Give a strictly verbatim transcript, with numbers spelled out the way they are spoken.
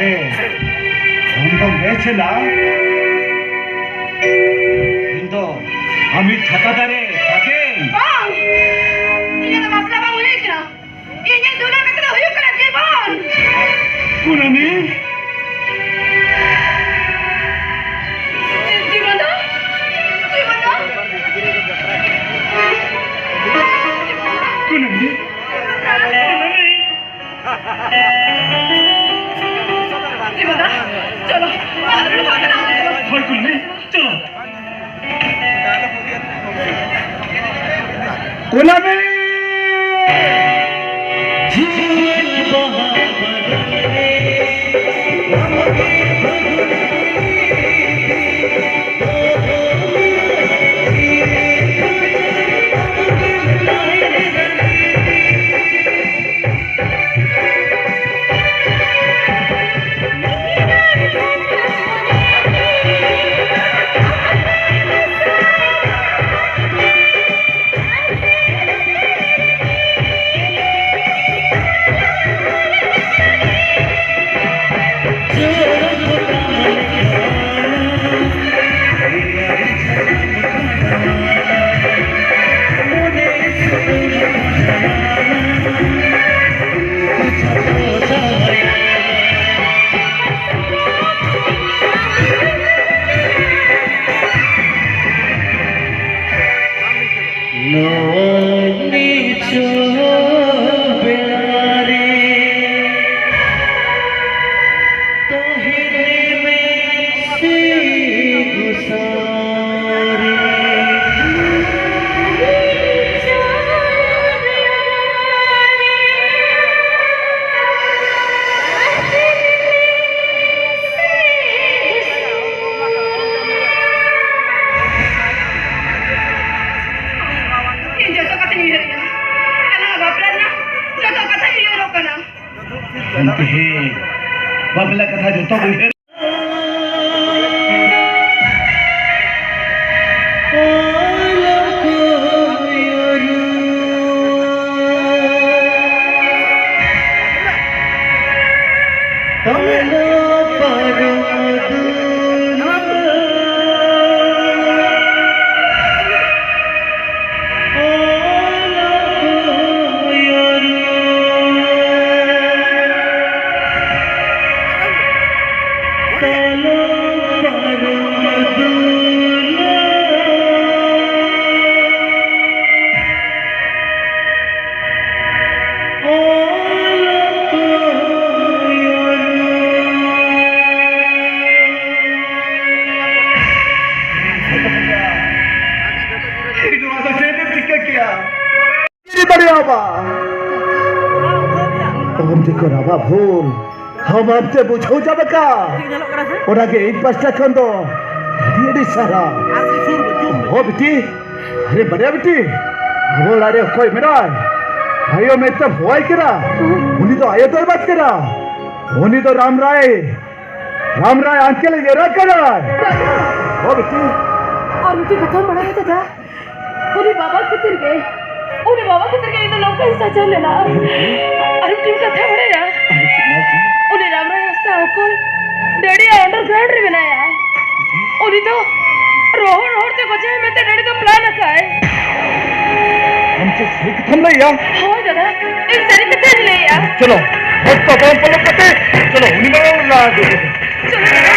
ᱮ, ᱟᱢ ᱫᱚᱢ ᱵᱮᱥ ᱮᱱᱟ? ᱤᱧ ᱫᱚ ᱟᱢᱤᱡ ᱪᱷᱟᱛᱟ ᱫᱟᱨᱮ ᱥᱟᱜᱮᱱ᱾ ᱵᱟᱝ! ᱤᱧᱟᱹᱜ ᱫᱚ ᱵᱟᱯᱞᱟ ᱵᱟᱝ ᱦᱩᱭ ᱠᱟᱱᱟ᱾ ᱤᱧᱟᱹᱜ ᱫᱩᱞᱟᱹᱲ ᱠᱟᱛᱮ ᱫᱚ ᱦᱩᱭᱩᱜ ᱠᱟᱱᱟ ᱡᱤᱵᱚᱱ᱾ ᱠᱩᱱᱟᱹᱢᱤ! ᱡᱤᱵᱚᱱ ᱫᱚ? ᱡᱤᱵᱚᱱ ᱫᱚ? ᱠᱩᱱᱟᱹᱢᱤ! ᱠᱩᱱᱟᱹᱢᱤ! ᱦᱳᱭ, ᱠᱩᱞᱢᱤ, ᱪᱚᱞᱚ᱾ ᱠᱩᱱᱟᱹᱢᱤ! ᱱᱚᱣᱟ ᱱᱤᱪᱚᱞ ᱵᱮᱲᱟ ᱨᱮ ᱛᱟᱦᱮᱱ ᱢᱮ ᱥᱮ ᱜᱚᱥᱟᱨᱮ᱾ ᱤᱧ ᱡᱚᱛᱚ ᱠᱟᱛᱷᱟᱧ ᱩᱭᱦᱟᱹᱨ ᱠᱟᱱᱟ᱾ ᱟᱞᱟᱝᱟᱜ ᱵᱟᱯᱞᱟ ᱨᱮᱱᱟᱜ ᱡᱚᱛᱚ ᱠᱟᱛᱷᱟᱧ ᱩᱭᱦᱟᱹᱨᱚᱜ ᱠᱟᱱᱟ᱾ ᱜᱚᱢᱠᱮ, ᱵᱟᱯᱞᱟ ᱠᱟᱛᱷᱟ ᱡᱚᱛᱚ ᱩᱭᱦᱟᱹᱨ᱾ ᱵᱟᱵᱟ ᱵᱷᱩᱞ, ᱦᱟᱢ ᱟᱯᱛᱮ ᱵᱩᱡᱷᱟᱹᱣ ᱪᱟᱵᱟ ᱠᱟ᱾ ᱚᱱᱟᱜᱮ ᱤᱧ ᱯᱟᱥᱴᱟ ᱠᱷᱚᱱ ᱫᱚ ᱟᱹᱰᱤ ᱟᱹᱰᱤ ᱥᱟᱨᱦᱟᱣ᱾ ᱦᱚ ᱵᱤᱴᱤ, ᱟᱨᱮ ᱵᱟᱨᱭᱟ ᱵᱤᱴᱤ, ᱟᱵᱚ ᱚᱲᱟᱜ ᱨᱮ ᱚᱠᱚᱭ ᱢᱮᱱᱟᱭ? ᱟᱭᱳ ᱢᱮᱱᱛᱮᱢ ᱦᱚᱦᱚᱭ ᱠᱟᱱᱟ? ᱩᱱᱤ ᱫᱚ ᱟᱭᱳ ᱫᱚᱭ ᱵᱟᱫ ᱠᱟᱱᱟ᱾ ᱩᱱᱤ ᱫᱚ ᱨᱟᱢ ᱨᱟᱭ, ᱨᱟᱢ ᱨᱟᱭ ᱟᱝᱠᱮᱞ ᱮ ᱮᱨᱟ ᱠᱟᱱᱟᱭ᱾ ᱦᱚ ᱵᱤᱴᱤ᱾ ᱟᱨ ᱢᱤᱫᱴᱤᱡ ᱠᱟᱛᱷᱟᱢ ᱵᱟᱲᱟᱭᱟ ᱫᱟᱫᱟ? ᱩᱱᱤ ᱵᱟᱵᱟ ᱠᱷᱟᱹᱛᱤᱨ ᱜᱮ, ᱩᱱᱤ ᱵᱟᱵᱟ ᱠᱷᱟᱹᱛᱤᱨ ᱜᱮ ᱤᱧ ᱫᱚ ᱱᱚᱝᱠᱟᱧ ᱥᱟᱡᱟᱣ ᱞᱮᱱᱟ᱾ ᱟᱨ ᱢᱤᱫᱴᱤᱡ ᱠᱟᱛᱷᱟ ᱵᱟᱲᱟᱭᱟ? ᱩᱱᱤ ᱨᱟᱢ ᱨᱟᱭ ᱦᱟᱸᱥᱫᱟ ᱚᱠᱚᱭ ᱰᱟᱹᱰᱤᱭᱟ underground ᱨᱮ ᱢᱮᱱᱟᱭᱟ᱾ ᱩᱱᱤ ᱫᱚ ᱨᱚᱦᱚᱲ ᱨᱚᱦᱚᱲ ᱛᱮ ᱜᱚᱡᱮ ᱢᱮᱱᱛᱮ ᱰᱟᱹᱰᱤ ᱫᱚ plan ᱟᱠᱟᱫᱟᱭ᱾ ᱟᱢ ᱪᱮᱫ ᱥᱟᱹᱨᱤ ᱠᱟᱛᱷᱟᱢ ᱞᱟᱹᱭᱮᱜᱼᱟ? ᱦᱳᱭ ᱫᱟᱫᱟ, ᱤᱧ ᱥᱟᱹᱨᱤ ᱠᱟᱛᱷᱟᱧ ᱞᱟᱹᱭᱮᱜᱼᱟ᱾ ᱪᱚᱞᱚ, ᱦᱚᱴ ᱯᱟᱛᱟᱣ ᱯᱟᱞᱚᱵ ᱠᱟᱛᱮ, ᱪᱚᱞᱚ, ᱩᱱᱤ ᱢᱟᱲᱟᱝ ᱨᱮ ᱞᱟᱦᱟ ᱤᱫᱤ ᱠᱚ᱾ ᱪᱚᱞᱚ ᱫᱟᱫᱟ,